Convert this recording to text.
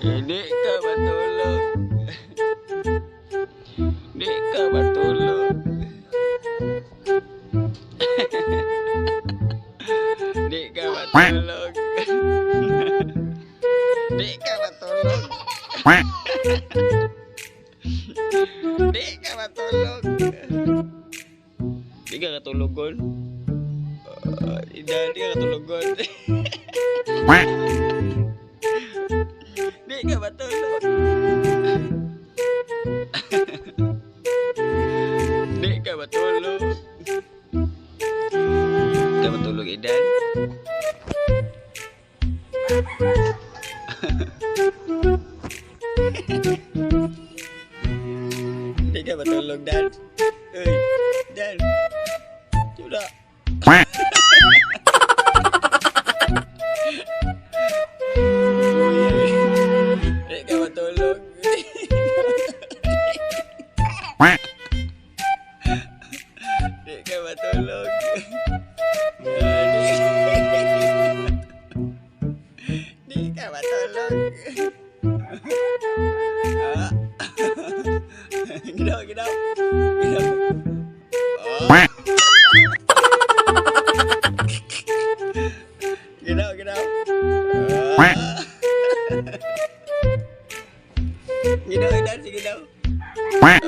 Hindi ka matulog. Di ka matulog. Di ka matulog. Di ka matulog. Di ka matulog. Di ka katulugon. Di ka katulugon. Di ka matulog. Di ka matulog. Di ka matulog, Idan. Di ka matulog, Dan. Uy, Dan. Sudah. Di ka matulog. Di ka matulog. Di ka matulog. Ah. Ginaw, ginaw. Ginaw. Oh. Ginaw, ginaw. Ah. Ginaw, Idan, sige daw. Ah.